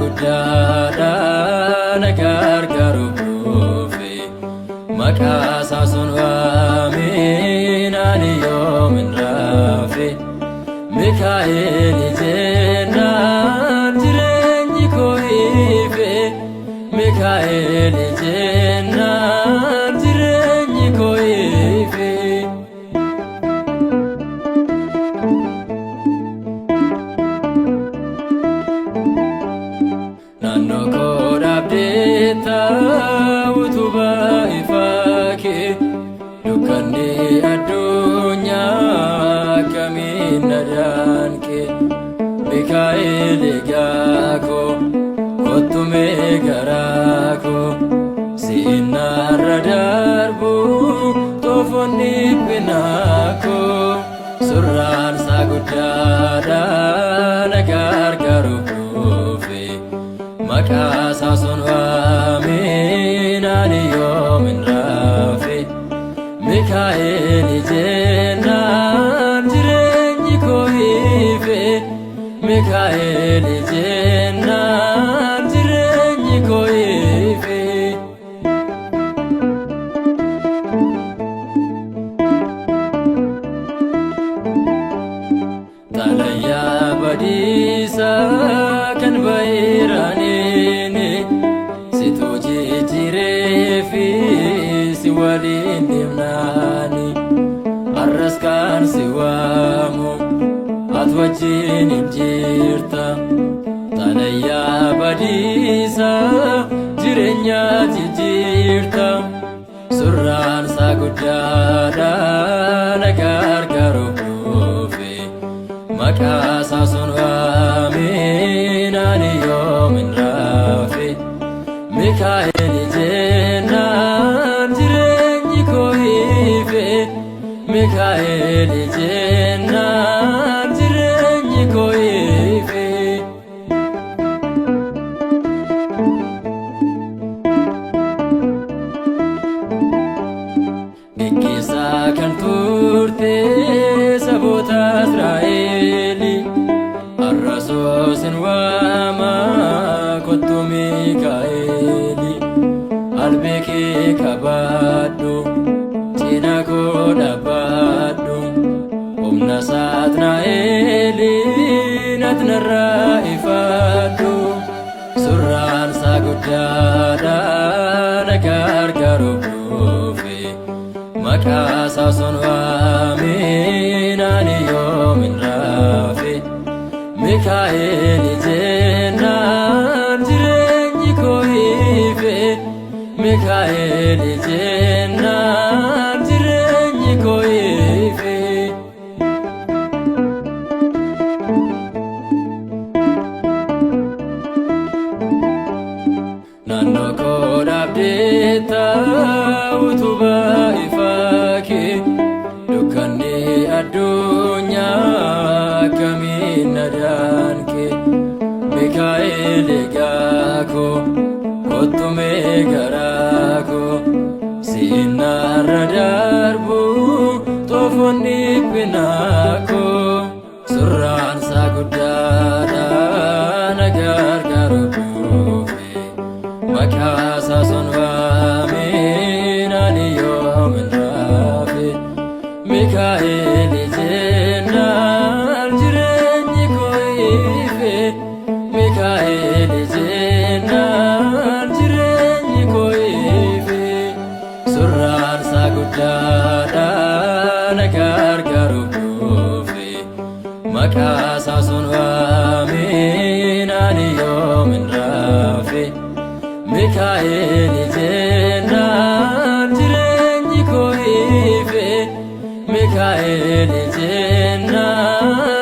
guddaadha na gargaaruuf dhufe. Maqaa isaa sun waameen ani yoomin rafe. Mikaa'el jennaan jireenyi koo ife. Mikaa'el jennaan jireenyi koo ife. Naannoo koo dhaabdeetta utubaa ifaa kee, dukkanni addunyaa akkamiin na daanqe. Mikaa'el egaa koo kottu mee garaa koo, siinarra darbu xoofoon dhiphinaa koo. Surraan isaa guddaadha na gargaaruuf dhufe. Maqaa isaa sun waameen ani yoomin rafe. Mikaa'el jennaan jireenyi koo ife. Mikaa'el jennaan jireenyi koo ife. Xalayaa badiisaa kan baay'iraaniin situ jijjiiree fi si waliin deemnaani. Har'as kan si waamu ati wajjin hin jirta. Xalayaa badiisaa jireenya jijjiirta. Surraan isaa guddaadha na gargaaruuf dhufe. Maqaa isaa sun waameen ani yoomin rafe. Mikaa'el jennaan jireenyi koo ife. Mikaa'el jennaan jireenyi koo ife. Geggeessaa kan turte saboota Israa'eli, har'asoo sin waama kottu Mikaa'eli. Albee kee qabadhu, cina koo dhaabbadhu, humna Saatnaa'eliin ati narraa ifadhu. Surraan isaa guddaadha na gargaaruuf dhufe. Maqaa isaa sun waameen ani yoomin rafe. Mikaa'el jennaan jireenyi koo ife. Mikaa'el jennaan jireenyi koo ife. Naannoo koo dhaabdeetta utubaa ifaa kee, dukkanni addunyaa akkamiin na daanqe. Mikaa'el egaa koo kottu mee garaa koo, siinarra darbu xoofoon dhiphinaa koo. Surraan isaa guddaadha na gargaaruuf dhufe. Maqaa isaa sun waameen ani yoomin rafe. Mikaa'el jennaan jireenyi koo ife. Mikaa'el jennaan jireenyi koo ife. Surraan isaa guddaadha na gargaaruuf dhufe. Maqaa isaa sun waameen ani yoomin rafe. Mikaa'el jennaan jireenyi koo ife. Mikaa'el jennaan.